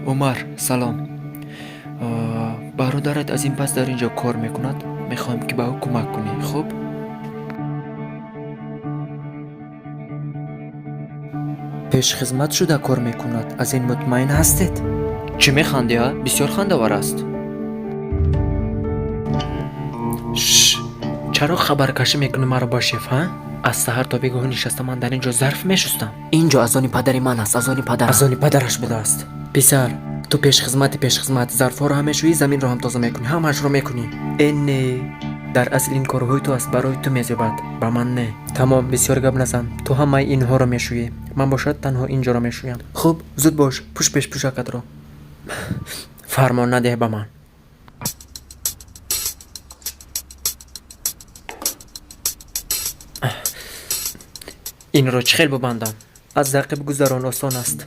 Умар, салом. Бародарат аз ин пас дар ин ҷо кор мекунад. Мехоҳам, ки ба ӯ кӯмак кунӣ, хуб? Пешхизмат шуда кор мекунад. Аз ин мутмаин ҳастед? Чӣ механдӣ, а? Бисёр хандаовар аст. Ш, чаро хабаркашӣ мекунӣ маро ба шеф, ҳа? Аз саҳар то бегоҳ нишаста ман дар ин ҷо зарф мешустам. Ин ҷо аз они падари ман аст, аз они падарам. Аз они падараш будааст. Писар, ту пешхизмати, пешхизмат, зарфҳоро ҳам мешӯӣ, заминро ҳам тоза мекунӣ, ҳамаашро мекунӣ. Э, не, дар асл ин корҳои ту аст, барои ту мезебад, ба ман не. Тамом, бисёр гап назан. Ту ҳамаи инҳоро мешӯӣ, ман бошад танҳо ин ҷоро мешӯям. Хуб, зуд бош, пӯш пешпӯшакатро. Фармон надеҳ ба ман. Инро чӣ хел бубандам? Аз зақиб гузарон, осон аст.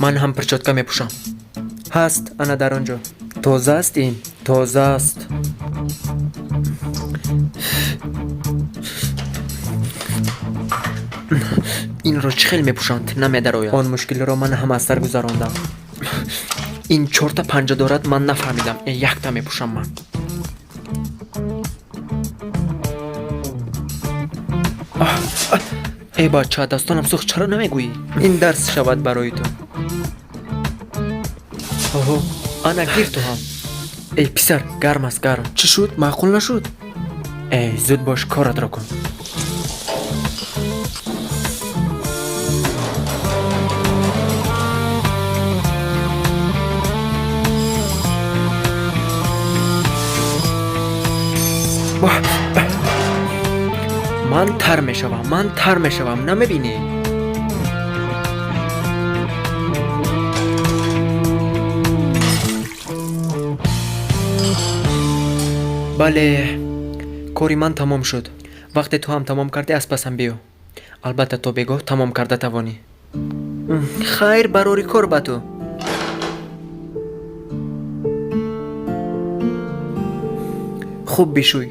Ман ҳам перчотка мепӯшам. Ҳаст, ана дар он ҷо. Тоза аст ин, тоза аст. Инро чӣ хел мепӯшанд, намедарояд. Он мушкилиро ман ҳам аз сар гузарондам. Ин чорта панҷа дорад, ман нафаҳмидам. Э, якта мепӯшам ман. Э, бача, дастонам сӯхт, чаро намегӯӣ? Ин дарс шавад барои ту. Оҳо, ана гир ту ҳам. Эй писар, гарм аст, гарм. Чӣ шуд, маъқул нашуд? Эй, зуд бош, коратро кун. Ман тар мешавам, ман тар мешавам, намебинӣ? Бале, кори ман тамом шуд. Вақте ту ҳам тамом кардӣ, аз пасам биё. Албатта, то бегоҳ тамом карда тавонӣ. Хайр, барори кор ба ту. Хуб бишӯй.